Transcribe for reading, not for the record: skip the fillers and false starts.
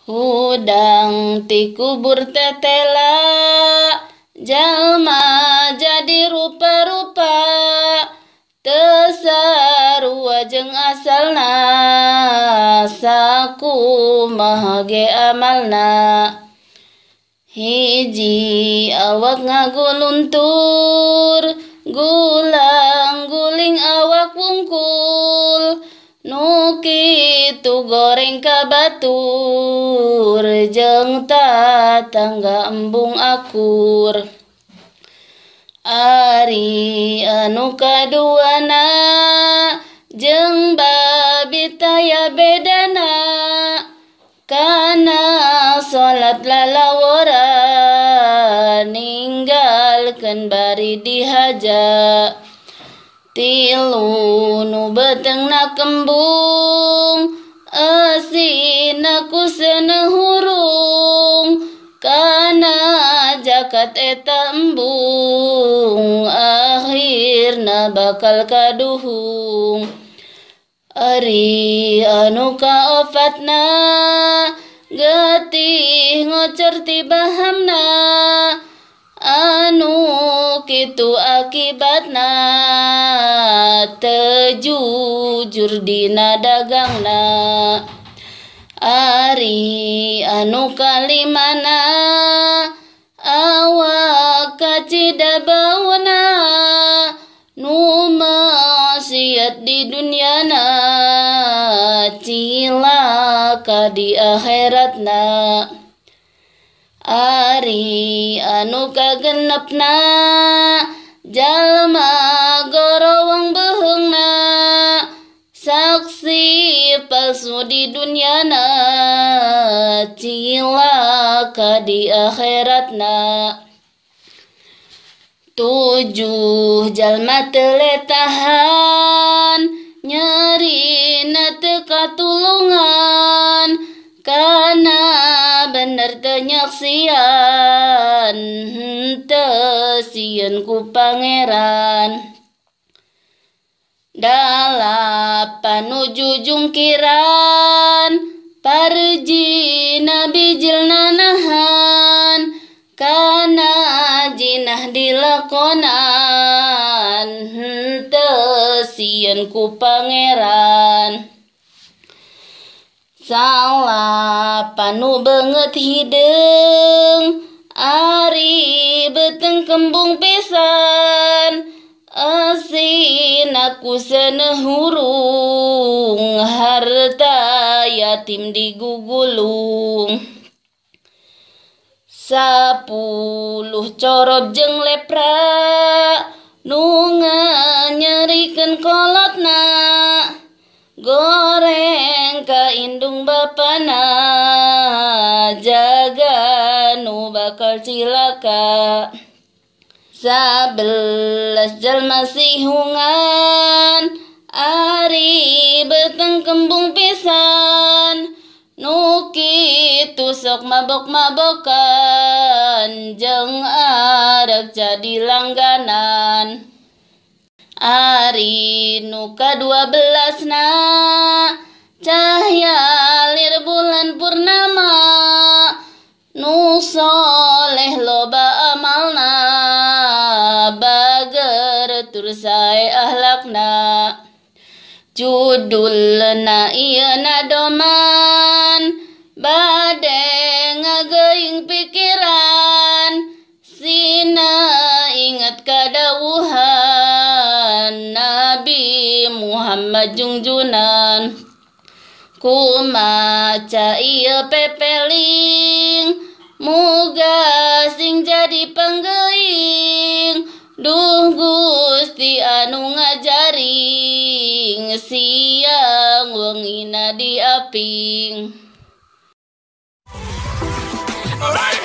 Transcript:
Hudang ti kubur tetela jalma jadi rupa-rupa teu sarua jeung asalna sakumaha ge amalna. Hiji awak ngaguluntur gulang guling awak wungkul nu kitu goreng ka batur jeung tatangga embung akur. Ari anu kaduana jeung babi taya bedana kana salat lalawora ninggalkeun bari dihaja. Tilu nu beutengna kembung eusina ku seuneu hurung kana jakat eta embung akhirna bakal kaduhung. Ari anu kaofatna getih ngocor ti bahamna anu kitu akibatna teu jujur dina dagangna. Ari anu kalimana awak kacida bauna nu maksiat di dunyana cilaka di akhiratna. Ari anu kagenepna jalma gorowong beuheungna saksi palsu di dunyana cilaka di akhiratna. 7 jalma teu letahan nyerina teu katulungan kana bener teu nyaksian teu sieun ku pangeran. 8 nuju jungkiran parjina bijil nanahan kana jinah dilakonan teu sieun ku pangeran. 9 nu beungeut hideung ari beuteung kembung pisan eusina ku seuneu hurung harta yatim digugulung. 10 corob jeung lepra nu nganyerikeun kolotna goreng ka indung bapana jaga nu bakal cilaka. 11 jalma sihungan ari beuteung kembung pisan nu kitu sok mabok-mabokan jeung arek jadi langganan. Ari nu ka-12na cahya lir bulan purnama nu soleh loba amalna bager tur sae ahlakna. Judulna ieu nadoman bade ngageuing pikiran sina inget kadawuhan Nabi Muhammad jungjunan. Kumaca ieu pepeling muga sing jadi panggeuing duh Gusti anu ngajaring siang wengina diaping. Alright.